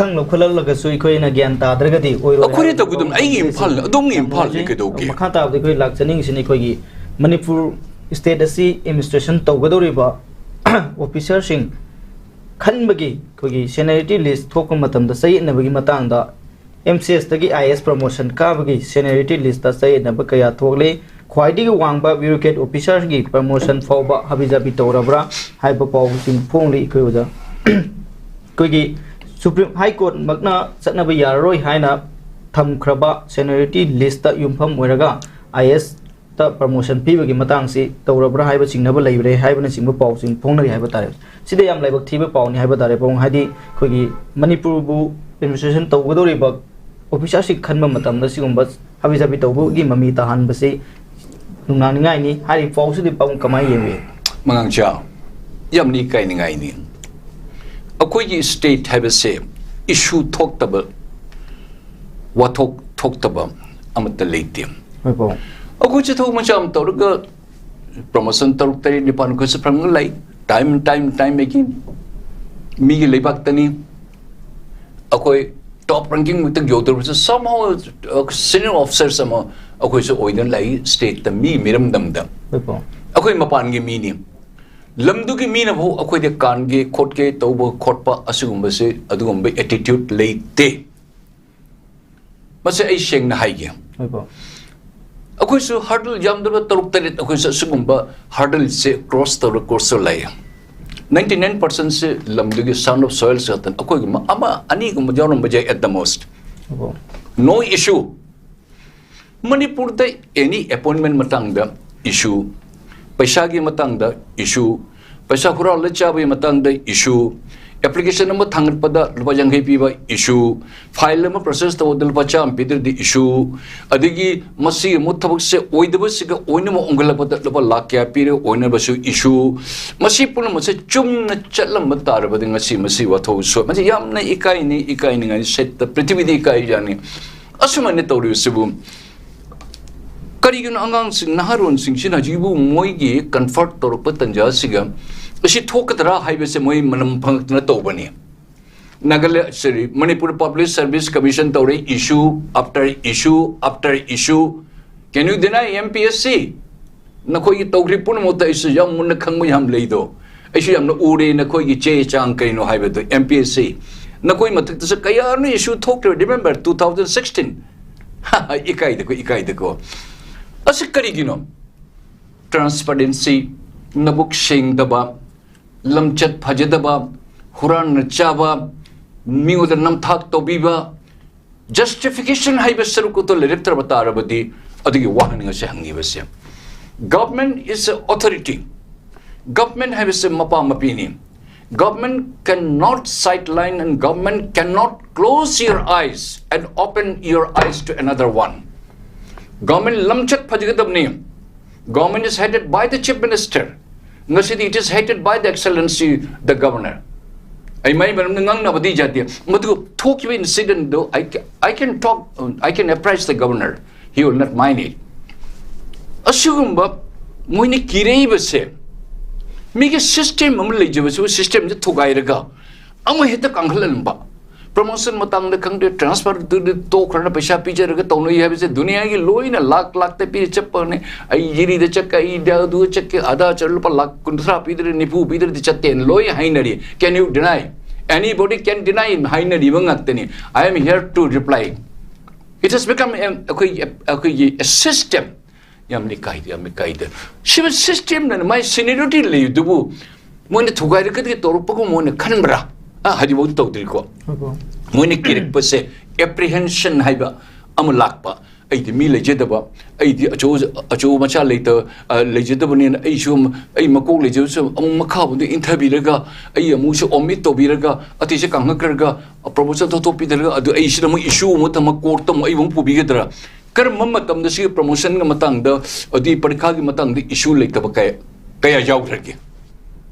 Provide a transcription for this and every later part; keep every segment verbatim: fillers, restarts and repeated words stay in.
ꯈꯤꯇꯪ ꯂꯧꯈꯠꯂꯛꯂꯒꯁꯨ ꯑꯩꯈꯣꯏꯅ ꯒ꯭ꯌꯥꯟ ꯇꯥꯗ꯭ꯔꯒꯗꯤ ꯑꯣꯏꯔꯣꯏ ꯑꯩꯈꯣꯏꯅ ꯍꯥꯏꯕꯒꯤ ꯇꯧꯒꯗꯕꯅꯤ꯫ ꯑꯩꯒꯤ ꯄꯥꯎꯗꯝꯁꯦ ꯏꯝꯐꯥꯜ, ꯑꯗꯣꯝꯒꯤ ꯌꯥꯝ ꯏꯝꯐꯥꯜꯅꯤ ꯅꯨꯡꯉꯥꯏꯖꯩ꯫ ꯀꯩꯗꯧꯒꯦ? ꯃꯈꯥ ꯇꯥꯕꯗ ꯑꯩꯈꯣꯏ ꯂꯥꯛꯆꯅꯤꯡꯉꯤꯁꯤꯅ ꯑꯩꯈꯣꯏꯒꯤ ꯃꯅꯤꯄꯨꯔ state ꯑꯁꯤ administration ꯇꯧꯒꯗꯧꯔꯤꯕ officerꯁꯤꯡ ꯈꯟꯕꯒꯤ ꯑꯩꯈꯣꯏꯒꯤ seniority list ꯊꯣꯛꯄ ꯃꯇꯝꯗ ꯆꯌꯦꯠꯅꯕꯒꯤ ꯃꯇꯥꯡꯗ, MCSꯇꯒꯤ IAS promotion ꯀꯥꯕꯒꯤ seniority listꯇ ꯆꯌꯦꯠꯅꯕ ꯀꯌꯥ ꯊꯣꯛꯂꯤ꯫ ꯈ꯭ꯋꯥꯏꯗꯒꯤ ꯋꯥꯡꯕ bureaucrat officerꯒꯤ promotion ꯐꯥꯎꯕ ꯍꯥꯕꯤ ꯖꯥꯕꯤ ꯇꯧꯔꯕ꯭ꯔꯥ ꯍꯥꯏꯕ ꯄꯥꯎꯁꯤꯡ ꯐꯣꯡꯂꯤ꯫ ꯑꯩꯈꯣꯏ ꯑꯣꯖꯥ, ꯑꯩꯈꯣꯏꯒꯤ Supreme High Courtꯃꯛꯅ ꯆꯠꯅꯕ ꯌꯥꯔꯔꯣꯏ ꯍꯥꯏꯅ ꯊꯝꯈ꯭ꯔꯕ seniority listꯇ ꯌꯨꯝꯐꯝ ꯑꯣꯏꯔꯒ IASꯇ promotion ꯄꯤꯕꯒꯤ ꯃꯇꯥꯡꯁꯤ ꯇꯧꯔꯕ꯭ꯔꯥ ꯍꯥꯏꯕ ꯆꯤꯡꯅꯕ ꯂꯩꯕ꯭ꯔꯦ ꯍꯥꯏꯕꯅꯆꯤꯡꯕ ꯄꯥꯎꯁꯤꯡ ꯐꯣꯡꯅꯔꯤ ꯍꯥꯏꯕ ꯇꯥꯔꯦ꯫ ꯁꯤꯗ ꯌꯥꯝ ꯂꯥꯏꯕꯛ ꯊꯤꯕ ꯄꯥꯎꯅꯤ ꯍꯥꯏꯕ ꯇꯥꯔꯦ, ꯄꯥꯕꯨꯡ꯫ ꯍꯥꯏꯗꯤ ꯑꯩꯈꯣꯏꯒꯤ ꯃꯅꯤꯄꯨꯔꯕꯨ administration ꯇꯧꯒꯗꯧꯔꯤꯕ officerꯁꯤꯡ ꯈꯟꯕ ꯃꯇꯝꯗ ꯁꯤꯒꯨꯝꯕ ꯍꯥꯕꯤ ꯖꯥꯕꯤ ꯇꯧꯕꯒꯤ ꯃꯃꯤ ꯇꯥꯍꯟꯕꯁꯤ ꯅꯨꯡꯅꯥꯡꯅꯤꯡꯉꯥꯏꯅꯤ꯫ ꯍꯥꯏꯔꯤꯕ ꯄꯥꯎꯁꯤꯗꯤ ꯄꯥꯕꯨꯡ ꯀꯃꯥꯏꯅ ꯌꯦꯡꯕꯤ? ꯃꯉꯥꯡꯆꯥ, ꯌꯥꯝꯅ ꯏꯀꯥꯏꯅꯤꯡꯉꯥꯏꯅꯤ꯫ ꯑꯩꯈꯣꯏꯒꯤ state ꯍꯥꯏꯕꯁꯦ issue ꯊꯣꯛꯇꯕ, ꯋꯥꯊꯣꯛ ꯊꯣꯛꯇꯕ ꯑꯃꯠꯇ ꯂꯩꯇꯦ꯫ ꯍꯣꯏ, ꯄꯥꯕꯨꯡ꯫ ꯑꯩꯈꯣꯏꯁꯨ ꯊꯕꯛ ꯃꯆꯥ ꯑꯃ ꯇꯧꯔꯒ promotion ꯇꯔꯨꯛ, ꯇꯔꯦꯠ, ꯅꯤꯄꯥꯟ ꯑꯩꯈꯣꯏꯁꯨ ꯐꯪꯉ ꯂꯩ꯫ Time, time, time again꯫ ꯃꯤꯒꯤ ꯂꯩꯕꯥꯛꯇꯅꯤ꯫ ꯑꯩꯈꯣꯏ top ranking ꯃꯛꯇ ꯌꯧꯗ꯭ꯔꯕꯁꯨ somehow, uh, senior officers ꯑꯃ ꯑꯩꯈꯣꯏꯁꯨ ꯑꯣꯏꯗꯨꯅ ꯂꯩ stateꯇ, ꯃꯤ ꯃꯤꯔꯝꯗꯝꯗ꯫ ꯍꯣꯏ, ꯄꯥꯕꯨꯡ꯫ ꯑꯩꯈꯣꯏ ꯃꯄꯥꯟꯒꯤ ꯃꯤꯅꯤ꯫ ꯂꯝꯗꯨꯒꯤ ꯃꯤꯅꯐꯥꯎ ꯑꯩꯈꯣꯏꯗ ꯀꯥꯟꯒꯦ ꯈꯣꯠꯀꯦ ꯇꯧꯕ ꯈꯣꯠꯄ ꯑꯁꯤꯒꯨꯝꯕꯁꯦ, ꯑꯗꯨꯒꯨꯝꯕ attitude ꯂꯩꯇꯦ꯫ ꯃꯁꯤ ꯑꯩ ꯁꯦꯡꯅ ꯍꯥꯏꯒꯦ꯫ ꯍꯣꯏ, ꯄꯥꯕꯨꯡ꯫ ꯑꯩꯈꯣꯏꯁꯨ hurdle ꯌꯥꯝꯗ꯭ꯔꯕ ꯇꯔꯨꯛ ꯇꯔꯦꯠ ꯑꯩꯈꯣꯏꯁꯨ ꯑꯁꯤꯒꯨꯝꯕ hurdleꯁꯦ cross ꯇꯧꯔ course ꯇꯧꯔ ꯂꯥꯛꯑꯦ꯫ Ninety nine percentꯁꯦ ꯂꯝꯗꯨꯒꯤ son of soils ꯉꯥꯛꯇꯅꯤ꯫ ꯑꯩꯈꯣꯏꯒꯨꯝꯕ ꯑꯃ ꯑꯅꯤꯒꯨꯝꯕ ꯌꯥꯎꯔꯝꯕ ꯌꯥꯏ at the most꯫ ꯍꯣꯏ, ꯄꯥꯕꯨꯡ꯫ No issue꯫ ꯃꯅꯤꯄꯨꯔꯗ any appointment ꯃꯇꯥꯡꯗ issue, ꯄꯩꯁꯥꯒꯤ ꯃꯇꯥꯡꯗ issue, ꯄꯩꯁꯥ ꯍꯨꯔꯥꯜꯂ ꯆꯥꯕꯒꯤ ꯃꯇꯥꯡꯗ issue, application ꯑꯃ ꯊꯥꯡꯒꯠꯄꯗ ꯂꯨꯄꯥ ꯌꯥꯡꯈꯩ ꯄꯤꯕ issue, file ꯑꯃ process ꯇꯧꯕꯗ ꯂꯨꯄꯥ ꯆꯥꯝꯃ ꯄꯤꯗ꯭ꯔꯗꯤ issue, ꯑꯗꯒꯤ ꯃꯁꯤ ꯑꯃꯨꯛ ꯊꯕꯛꯁꯦ ꯑꯣꯏꯗꯕꯁꯤꯒ ꯑꯣꯏꯅꯕ ꯑꯣꯟꯈꯠꯂꯛꯄꯗ ꯂꯨꯄꯥ ꯂꯥꯈ ꯀꯌꯥ ꯄꯤꯔꯦ ꯑꯣꯏꯅꯕꯁꯨ issue꯫ ꯃꯁꯤ ꯄꯨꯝꯅꯃꯛꯁꯦ ꯆꯨꯝꯅ ꯆꯠꯂꯝꯕ ꯇꯥꯔꯕꯗꯤ ꯉꯁꯤ ꯃꯁꯤ ꯋꯥꯊꯣꯛ ꯁꯣꯏ-, ꯃꯁꯤ ꯌꯥꯝꯅ ꯏꯀꯥꯏꯅꯤ, ꯏꯀꯥꯏꯅꯤꯡꯉꯥꯏ ꯁꯦꯠꯇ ꯄ꯭ꯔꯤꯊꯤꯕꯤꯗ ꯏꯀꯥꯏꯖꯅꯤ꯫ ꯑꯁꯨꯃꯥꯏꯅ ꯇꯧꯔꯤꯕꯁꯤꯕꯨ ꯀꯔꯤꯒꯤꯅꯣ? ꯑꯉꯥꯡꯁꯤꯡ, ꯅꯍꯥꯔꯣꯟꯁꯤꯡꯁꯤꯅ ꯍꯧꯖꯤꯛꯕꯨ ꯃꯣꯏꯒꯤ comfort ꯇꯧꯔꯛꯄ ꯇꯟꯖꯥꯁꯤꯒ ꯑꯁꯤ ꯊꯣꯛꯀꯗ꯭ꯔꯥ ꯍꯥꯏꯕꯁꯦ ꯃꯣꯏ ꯃꯅꯝ ꯐꯪꯉꯛꯇꯅ ꯇꯧꯕꯅꯤ꯫ Nagaland, sorry, Manipur Public Service Commission ꯇꯧꯔꯦ, issue after issue after issue. Can you deny M P S C? ꯅꯈꯣꯏꯒꯤ ꯇꯧꯈ꯭ꯔꯤ ꯄꯨꯝꯅꯃꯛꯇ ꯑꯩꯁꯨ ꯌꯥꯝ ꯃꯨꯟꯅ ꯈꯪꯕ ꯌꯥꯝ ꯂꯩꯗꯣ꯫ ꯑꯩꯁꯨ ꯌꯥꯝꯅ ꯎꯔꯦ ꯅꯈꯣꯏꯒꯤ ꯆꯦ ꯆꯥꯡ ꯀꯩꯅꯣ ꯍꯥꯏꯕꯗꯨ꯫ M P S C ꯅꯈꯣꯏ ꯃꯊꯛꯇꯁꯨ ꯀꯌꯥꯅꯣ issue ꯊꯣꯛꯈ꯭ꯔꯦ, remember two thousand sixteen? ꯏꯀꯥꯏꯗꯀꯣ, ꯏꯀꯥꯏꯗꯀꯣ꯫ ꯑꯁꯤ ꯀꯔꯤꯒꯤꯅꯣ? Transparency, ꯅꯕꯨꯛ ꯁꯦꯡꯗꯕ, ꯂꯝꯆꯠ ꯐꯖꯗꯕ, ꯍꯨꯔꯥꯟꯅ ꯆꯥꯕ, ꯃꯤꯉꯣꯟꯗ ꯅꯝꯊꯥꯛ ꯇꯧꯕꯤꯕ, justification ꯍꯥꯏꯕ ꯁꯔꯨꯛ ꯑꯗꯨ ꯂꯩꯔꯛꯇ꯭ꯔꯕ ꯇꯥꯔꯕꯗꯤ, ꯑꯗꯨꯒꯤ ꯋꯥꯍꯪ ꯑꯁꯤ ꯍꯪꯉꯤꯕꯁꯦ꯫ Government is a authority. Government ꯍꯥꯏꯕꯁꯦ ꯃꯄꯥ ꯃꯄꯤꯅꯤ꯫ Government cannot sideline and government cannot close your eyes and open your eyes to another one. Government ꯂꯝꯆꯠ ꯐꯖꯒꯗꯕꯅꯤ꯫ Government is headed by the Chief Minister. ꯉꯁꯤꯗꯤ it is headed by the Excellency the Governor. ꯑꯩ ꯃꯥꯏ ꯃꯔꯝꯗ ꯉꯥꯡꯅꯕꯗꯤ ꯌꯥꯗꯦ꯫ ꯃꯗꯨ ꯊꯣꯛꯈꯤꯕ incident do, I ca-, I can talk, I can apprise the Governor. He will not mind it. ꯑꯁꯤꯒꯨꯝꯕ ꯃꯣꯏꯅ ꯀꯤꯔꯛꯏꯕꯁꯦ, ꯃꯤꯒꯤ system ꯑꯃ ꯂꯩꯖꯕꯁꯤꯕꯨ system ꯁꯦ ꯊꯨꯒꯥꯏꯔꯒ ꯑꯃ ꯍꯦꯛꯇ ꯀꯥꯡꯈꯠꯍꯟꯕ꯫ Promotion ꯃꯇꯥꯡꯗ ꯈꯪꯗꯦ, transfer ꯗꯨꯗꯤ ꯇꯣꯛꯈ꯭ꯔꯅ ꯄꯩꯁꯥ ꯄꯤꯖꯔꯒ ꯇꯧꯅꯩ ꯍꯥꯏꯕꯁꯦ ꯗꯨꯅꯤꯌꯥꯒꯤ ꯂꯣꯏꯅ ꯂꯥꯛ ꯂꯥꯛꯇ ꯄꯤꯔ ꯆꯠꯄꯅꯦ꯫ ꯑꯩ ꯖꯤꯔꯤꯗ ꯆꯠꯀꯦ, ꯑꯩ ꯑꯗꯨ ꯆꯠꯀꯦ, ꯑꯗꯥ ꯆꯠ-, ꯂꯨꯄꯥ ꯂꯥꯛ ꯀꯨꯟꯊ꯭ꯔꯥ ꯄꯤꯗ꯭ꯔꯗꯤ, ꯅꯤꯐꯨ ꯄꯤꯗ꯭ꯔꯗꯤ ꯆꯠꯇꯦꯅ ꯂꯣꯏ ꯍꯥꯏꯅꯔꯤ꯫ Can you deny? Anybody can deny ꯍꯥꯏꯅꯔꯤꯕ ꯉꯥꯛꯇꯅꯤ꯫ I am here to reply. It has become a, ꯑꯩꯈꯣꯏꯒꯤ, ꯑꯩꯈꯣꯏꯒꯤ system꯫ ꯌꯥꯝ ꯏꯀꯥꯏꯗꯦ, ꯌꯥꯝ ꯏꯀꯥꯏꯗꯦ꯫ ꯁꯤꯕꯨ system ꯅ ꯃꯥꯏ seniority ꯂꯩꯗꯨꯕꯨ ꯃꯣꯏꯅ ꯊꯨꯒꯥꯏꯔꯛꯀꯗꯒꯦ ꯇꯧꯔꯛꯄꯒꯨꯝ ꯃꯣꯏꯅ ꯈꯟꯕ꯭ꯔꯥ? ꯑ, ꯍꯧꯖꯤꯛꯐꯥꯎꯗꯤ ꯇꯧꯗ꯭ꯔꯤꯀꯣ꯫ ꯍꯣꯏ꯫ ꯃꯣꯏꯅ ꯀꯤꯔꯛꯄꯁꯦ apprehension ꯍꯥꯏꯕ ꯑꯃ ꯂꯥꯛꯄ꯫ ꯑꯩꯗꯤ ꯃꯤ ꯂꯩꯖꯗꯕ, ꯑꯩꯗꯤ ꯑꯆꯧ-, ꯑꯆꯧ ꯃꯆꯥ ꯂꯩꯇ-, ꯑ, ꯂꯩꯖꯗꯕꯅꯤꯅ ꯑꯩꯁꯨ ꯑꯃ-, ꯑꯩ ꯃꯀꯣꯛ ꯂꯩꯖꯕꯁꯨ ꯑꯃꯨꯛ ꯃꯈꯥꯕꯨꯗꯤ ꯏꯟꯊꯕꯤꯔꯒ, ꯑꯩ ꯑꯃꯨꯛꯁꯨ omit ꯇꯧꯕꯤꯔꯒ, ꯑꯇꯩꯁꯦ ꯀꯥꯡꯉꯛꯈ꯭ꯔꯒ, promotion ꯊꯧꯊꯣꯛꯄꯤꯗ꯭ꯔꯒ, ꯑꯗꯨ ꯑꯩꯁꯤꯗ ꯑꯃꯨꯛ issue ꯑꯃꯨꯛ ꯊꯝꯃ court ꯇ ꯑꯃꯨꯛ ꯑꯩꯕꯨ ꯑꯃꯨꯛ ꯄꯨꯕꯤꯒꯗ꯭ꯔꯥ? ꯀꯔꯝꯕ ꯃꯇꯝꯗ ꯁꯤꯒꯤ promotion ꯒꯤ ꯃꯇꯥꯡꯗ, ꯑꯗꯨꯒꯤ ꯄꯔꯤꯈꯥꯒꯤ ꯃꯇꯥꯡꯗ issue ꯂꯩꯇꯕ ꯀꯌꯥ, ꯀꯌꯥ ꯌꯥꯎꯈ꯭ꯔꯒꯦ?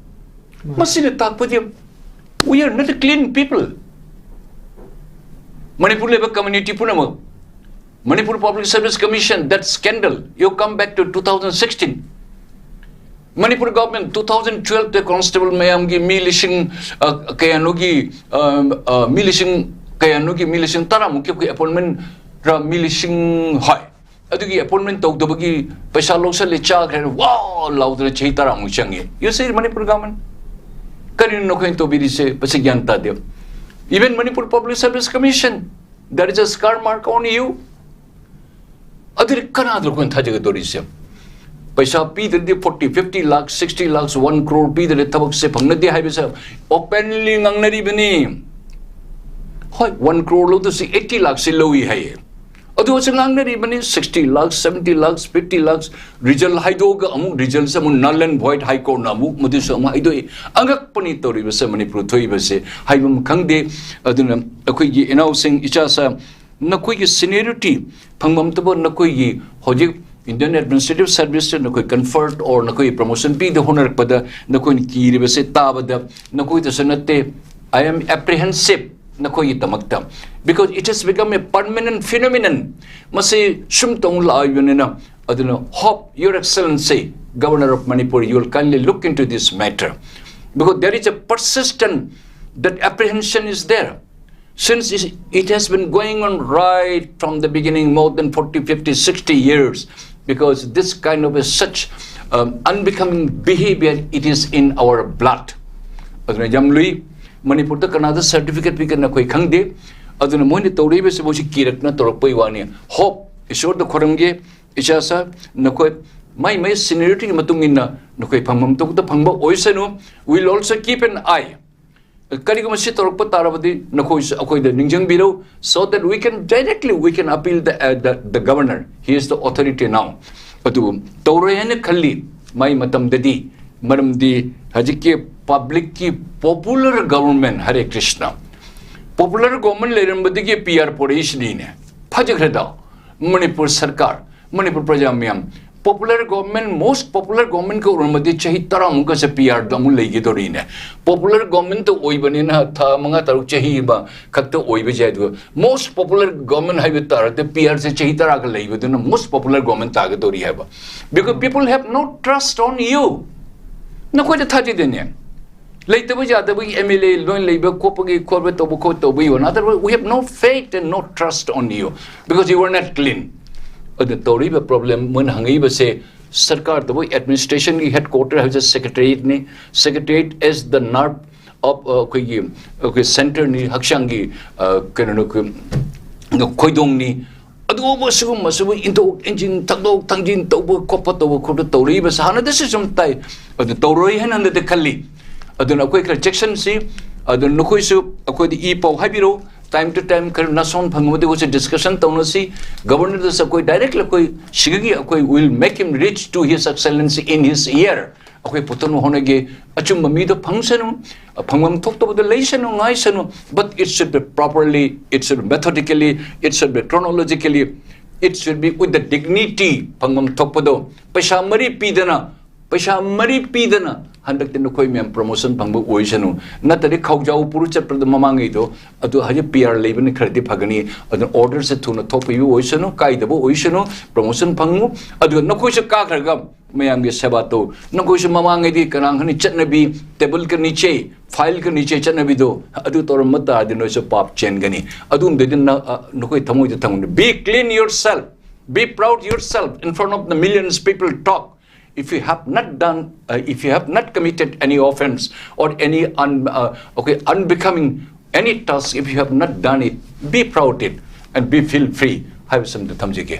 ꯃꯁꯤꯅ ꯇꯥꯛꯄꯗꯤ, we are not a clean people. Manipur ꯂꯩꯕ community ꯄꯨꯝꯅꯃꯛ, Manipur Public Service Commission, that scandal, you come back to two thousand sixteen. Manipur government two thousand twelfth constable ꯃꯌꯥꯝꯒꯤ ꯃꯤ ꯂꯤꯁꯤꯡ, ꯑ, ꯀꯌꯥꯅꯣꯒꯤ, ꯑ, ꯑ, ꯃꯤ ꯂꯤꯁꯤꯡ ꯀꯌꯥꯅꯣꯒꯤ, ꯃꯤ ꯂꯤꯁꯤꯡ ꯇꯔꯥꯃꯨꯛꯀꯤ ꯑꯩꯈꯣꯏ ꯑꯦꯄꯣꯏꯟꯃꯦꯟ ꯔ ꯃꯤ ꯂꯤꯁꯤꯡ, ꯍꯣꯏ, ꯑꯗꯨꯒꯤ ꯑꯦꯄꯣꯏꯟꯃꯦꯟ ꯇꯧꯗꯕꯒꯤ ꯄꯩꯁꯥ ꯂꯧꯁꯜꯂꯦ, ꯆꯥꯈ꯭ꯔꯦ, ꯋꯥ ꯂꯥꯎꯗꯅ ꯆꯍꯤ ꯇꯔꯥꯃꯨꯛ ꯆꯪꯉꯦ꯫ You see, ꯃꯅꯤꯄꯨꯔ ꯒꯚꯔꯟꯃꯦꯟ ꯀꯔꯤꯅꯣ ꯅꯈꯣꯏꯅ ꯇꯧꯕꯤꯔꯤꯁꯦ? ꯃꯁꯤ ꯒ꯭ꯌꯥꯟ ꯇꯥꯗꯦ꯫ Even Manipur Public Service Commission, there is a scar mark on you. ꯑꯗꯨꯗꯤ ꯀꯅꯥꯗ ꯑꯩꯈꯣꯏꯅ ꯊꯥꯖꯒꯗꯧꯔꯤꯁꯦ? ꯄꯩꯁꯥ ꯄꯤꯗ꯭ꯔꯗꯤ forty, fifty lakh, sixty lakhs, one crore ꯄꯤꯗ꯭ꯔꯗꯤ ꯊꯕꯛꯁꯦ ꯐꯪꯅꯗꯦ ꯍꯥꯏꯕꯁꯦ openly ꯉꯥꯡꯅꯔꯤꯕꯅꯤ꯫ ꯍꯣꯏ, one crore ꯂꯧꯗꯣꯏꯁꯤ eighty lakhꯁꯤ ꯂꯧꯏ ꯍꯥꯏꯌꯦ꯫ ꯑꯗꯨ ꯍꯧꯖꯤꯛ ꯉꯥꯡꯅꯔꯤꯕꯅꯤ, sixty lakhs, seventy lakhs, fifty lakhs, result ꯍꯥꯏꯗꯣꯛꯑꯒ ꯑꯃꯨꯛ resultꯁꯦ ꯑꯃꯨꯛ null and void, High Courtꯅ ꯑꯃꯨꯛ ꯃꯗꯨꯁꯨ ꯑꯃꯨꯛ ꯍꯥꯏꯗꯣꯛꯏ꯫ ꯑꯉꯛꯄꯅꯤ ꯇꯧꯔꯤꯕꯁꯦ ꯃꯅꯤꯄꯨꯔ ꯊꯣꯛꯏꯕꯁꯦ ꯍꯥꯏꯕ ꯑꯃ ꯈꯪꯗꯦ꯫ ꯑꯗꯨꯅ ꯑꯩꯈꯣꯏꯒꯤ ꯏꯅꯥꯎꯁꯤꯡ, ꯏꯆꯥꯁꯥ, ꯅꯈꯣꯏꯒꯤ seniority ꯐꯪꯐꯝ ꯊꯣꯛꯄ, ꯅꯈꯣꯏꯒꯤ ꯍꯧꯖꯤꯛ Indian Administrative Serviceꯇ ꯅꯈꯣꯏ conferred or ꯅꯈꯣꯏꯒꯤ promotion ꯄꯤꯗ ꯍꯣꯠꯅꯔꯛꯄꯗ ꯅꯈꯣꯏꯅ ꯀꯤꯔꯤꯕꯁꯦ ꯇꯥꯕꯗ ꯅꯈꯣꯏꯗꯁꯨ ꯅꯠꯇꯦ, I am apprehensive ꯅꯈꯣꯏꯒꯤꯗꯃꯛꯇ, because it has become a permanent phenomenon. ꯃꯁꯤ ꯁꯨꯝ ꯇꯧ ꯂꯥꯛꯏꯕꯅꯤꯅ, ꯑꯗꯨꯅ hope, Your Excellency, Governor of Manipur, you will kindly look into this matter, because there is a persistent, that apprehension is there. Since it, it has been going on right from the beginning, more than forty, fifty, sixty years, because this kind of a such, um, unbecoming behavior, it is in our blood. ꯑꯗꯨꯅ ꯌꯥꯝ ꯂꯨꯏ꯫ ꯃꯅꯤꯄꯨꯔꯗ ꯀꯅꯥꯗ certificate ꯄꯤꯒꯅꯤ ꯑꯩꯈꯣꯏ ꯈꯪꯗꯦ꯫ ꯑꯗꯨꯅ ꯃꯣꯏꯅ ꯇꯧꯔꯛꯏꯕꯁꯤ ꯃꯣꯏꯁꯤ ꯀꯤꯔꯛꯅ ꯇꯧꯔꯛꯄꯩ ꯋꯥꯅꯤ꯫ Hope, ꯏꯁꯣꯔꯗ ꯈꯣꯏꯔꯝꯒꯦ, ꯏꯆꯥꯁꯥ, ꯅꯈꯣꯏ ꯃꯥꯏ ꯃꯥꯏ seniorityꯒꯤ ꯃꯇꯨꯡ ꯏꯟꯅ ꯅꯈꯣꯏ ꯐꯪꯐꯝ ꯊꯣꯛꯄꯗ ꯐꯪꯕ ꯑꯣꯏꯁꯅꯨ꯫ We'll also keep an eye. ꯀꯔꯤꯒꯨꯝꯕ ꯁꯤ ꯇꯧꯔꯛꯄ ꯇꯥꯔꯕꯗꯤ ꯅꯈꯣꯏꯁꯨ ꯑꯩꯈꯣꯏꯗ ꯅꯤꯡꯁꯤꯡꯕꯤꯔꯧ, so that we can directly, we can appeal the, uh, the, the governor. He is the authority now. ꯑꯗꯨ ꯇꯧꯔꯣꯏ ꯍꯥꯏꯅ ꯈꯜꯂꯤ꯫ ꯃꯥꯏ ꯃꯇꯝꯗꯗꯤ, ꯃꯔꯝꯗꯤ ꯍꯧꯖꯤꯛꯀꯤ publicꯀꯤ popular government, ꯍꯔꯦ Krishna, popular government ꯂꯩꯔꯝꯕꯗꯒꯤ P R ꯄꯣꯔꯛꯏꯁꯤꯅꯤꯅꯦ꯫ ꯐꯖꯈ꯭ꯔꯦꯗ꯫ Manipur ꯁꯔꯀꯥꯔ, ꯃꯅꯤꯄꯨꯔ ꯄ꯭ꯔꯖꯥ ꯃꯌꯥꯝ, Popular government, most popular government ꯀ ꯑꯣꯏꯔꯝꯃꯗꯤ ꯆꯍꯤ ꯇꯔꯥꯃꯨꯛꯀꯁꯦ ꯄꯤ ꯑꯥꯔꯗ ꯑꯃꯨꯛ ꯂꯩꯒꯗꯧꯔꯤꯅꯦ꯫ Popular government ꯇ ꯑꯣꯏꯕꯅꯤꯅ ꯊꯥ ꯃꯉꯥ ꯇꯔꯨꯛ ꯆꯍꯤ ꯑꯃ ꯈꯛꯇ ꯑꯣꯏꯕꯁꯦ, ꯑꯗꯨꯒ most popular government ꯍꯥꯏꯕ ꯇꯥꯔꯗꯤ ꯄꯤ ꯑꯥꯔꯁꯦ ꯆꯍꯤ ꯇꯔꯥꯒ ꯂꯩꯕꯗꯨꯅ most popular government ꯇꯥꯒꯗꯧꯔꯤ ꯍꯥꯏꯕ꯫ Because people have no trust on you. ꯅꯈꯣꯏꯗ ꯊꯥꯖꯗꯦꯅꯦ꯫ ꯂꯩꯇꯕ ꯌꯥꯗꯕꯒꯤ ꯑꯦꯝ ꯑꯦꯜ ꯑꯦ ꯂꯣꯏ ꯂꯩꯕ ꯈꯣꯠꯄꯒꯤ ꯈꯣꯠꯄ ꯇꯧꯕ ꯈꯣꯠ ꯇꯧꯕꯒꯤ ꯋꯥ ꯅꯠꯇ꯭ꯔꯒ we have no faith and no trust on you because you are not clean. ꯑꯗꯨ ꯇꯧꯔꯤꯕ ꯄ꯭ꯔꯣꯕ꯭ꯂꯦꯝ ꯃꯣꯏꯅ ꯍꯪꯉꯛꯏꯕꯁꯦ, ꯁꯔꯀꯥꯔꯗꯕꯨ ꯑꯦꯗꯃꯤꯅꯤꯁꯇ꯭ꯔꯦꯁꯟꯒꯤ ꯍꯦꯗ ꯀ꯭ꯋꯥꯇꯔ ꯍꯥꯏꯕꯁꯦ ꯁꯦꯀ꯭ꯔꯦꯇꯔꯤꯌꯦꯠꯅꯤ꯫ Secretariat is the nerve of, ꯑ, ꯑꯩꯈꯣꯏꯒꯤ, ꯑꯩꯈꯣꯏ ꯁꯦꯟꯇꯔꯅꯤ, ꯍꯛꯆꯥꯡꯒꯤ, ꯑ, ꯀꯩꯅꯣꯅꯣ, ꯑꯩꯈꯣꯏ ꯈꯣꯏꯗꯣꯡꯅꯤ꯫ ꯑꯗꯨꯕꯨ ꯁꯤꯒꯨꯝꯕꯁꯤꯕꯨ ꯏꯟꯊꯣꯛ ꯏꯟꯁꯤꯟ, ꯊꯛꯗꯣꯛ ꯊꯛꯖꯤꯟ ꯇꯧꯕ ꯈꯣꯠꯄ ꯇꯧꯕ ꯈꯣꯠꯄ ꯇꯧꯔꯛꯏꯕꯁꯦ ꯍꯥꯟꯅꯗꯁꯨ ꯁꯨꯝ ꯇꯥꯏ꯫ ꯑꯗꯨ ꯇꯧꯔꯣꯏ ꯍꯥꯏꯅ ꯍꯟꯗꯛꯇꯤ ꯈꯜꯂꯤ꯫ ꯑꯗꯨꯅ ꯑꯩꯈꯣꯏ ꯈꯔ ꯆꯦꯛꯁꯤꯟꯁꯤ꯫ ꯑꯗꯨꯅ ꯅꯈꯣꯏꯁꯨ ꯑꯩꯈꯣꯏꯗ ꯏ ꯄꯥꯎ ꯍꯥꯏꯕꯤꯔꯛꯎ꯫ Time to time ꯈꯔ ꯅꯁꯣꯟ ꯐꯪꯕꯗ ꯑꯩꯈꯣꯏꯁꯨ ꯗꯤꯁꯀꯁꯟ ꯇꯧꯅꯁꯤ꯫ ꯒꯕꯔꯅꯔꯗꯁꯨ ꯑꯩꯈꯣꯏ ꯗꯥꯏꯔꯦꯛꯂꯤ ꯑꯩꯈꯣꯏ ꯁꯤꯒꯤ ꯑꯩꯈꯣꯏ will make him reach to his excellency in his ear. ꯑꯩꯈꯣꯏ ꯄꯨꯊꯣꯛꯅ ꯍꯣꯠꯅꯒꯦ꯫ ꯑꯆꯨꯝꯕ ꯃꯤꯗꯣ ꯐꯪꯁꯅꯨ, ꯐꯪꯐꯝ ꯊꯣꯛꯇꯕꯗ ꯂꯩꯁꯅꯨ, ꯉꯥꯏꯁꯅꯨ, but it should be properly, it should be methodically, it should be chronologically, it should be with the dignity. ꯐꯪꯐꯝ ꯊꯣꯛꯄꯗꯣ ꯄꯩꯁꯥ ꯃꯔꯤ ꯄꯤꯗꯅ, ꯄꯩꯁꯥ ꯃꯔꯤ ꯄꯤꯗꯅ ꯍꯟꯗꯛꯇꯤ ꯅꯈꯣꯏ ꯃꯌꯥꯝ ꯄ꯭ꯔꯣꯃꯣꯁꯟ ꯐꯪꯕ ꯑꯣꯏꯁꯅꯨ꯫ ꯅꯠꯇ꯭ꯔꯗꯤ ꯈꯥꯎꯖꯥꯎ ꯄꯨꯔ ꯆꯠꯄꯗ ꯃꯃꯥꯡꯉꯩꯗꯣ ꯑꯗꯨ ꯍꯧꯖꯤꯛ ꯄꯤ ꯑꯥꯔ ꯂꯩꯕꯅ ꯈꯔꯗꯤ ꯐꯒꯅꯤ꯫ ꯑꯗꯨꯅ ꯑꯣꯔꯗꯔꯁꯦ ꯊꯨꯅ ꯊꯣꯛꯄꯤꯕ ꯑꯣꯏꯁꯅꯨ, ꯀꯥꯏꯗꯕ ꯑꯣꯏꯁꯅꯨ, ꯄ꯭ꯔꯣꯃꯣꯁꯟ ꯐꯪꯉꯨ꯫ ꯑꯗꯨꯒ ꯅꯈꯣꯏꯁꯨ ꯀꯥꯈ꯭ꯔꯒ ꯃꯌꯥꯝꯒꯤ ꯁꯦꯕꯥ ꯇꯧ꯫ ꯅꯈꯣꯏꯁꯨ ꯃꯃꯥꯡꯉꯩꯗꯤ ꯀꯅꯥ ꯈꯪꯅꯤ ꯆꯠꯅꯕꯤ, ꯇꯦꯕꯜ ꯀ ꯅꯤꯆꯦ, ꯐꯥꯏꯜ ꯀ ꯅꯤꯆꯦ ꯆꯠꯅꯕꯤꯗꯣ ꯑꯗꯨ ꯇꯧꯔꯝꯕ ꯇꯥꯔꯗꯤ ꯅꯣꯏꯁꯨ ꯄꯥꯞ ꯆꯦꯟꯒꯅꯤ꯫ ꯑꯗꯨꯒꯨꯝꯕꯗꯤ ꯅ-, ꯑ, ꯅꯈꯣꯏ ꯊꯃꯣꯏꯗ ꯊꯝꯒꯅꯨ꯫ Be clean yourself. Be proud yourself in front of the millions people talk. If you have not done, uh, if you have not committed any offense or any un-, uh, okay, unbecoming any task, if you have not done it, be proud it and be feel free. ꯍꯥꯏꯕꯁꯤꯃꯗꯤ ꯊꯝꯖꯒꯦ꯫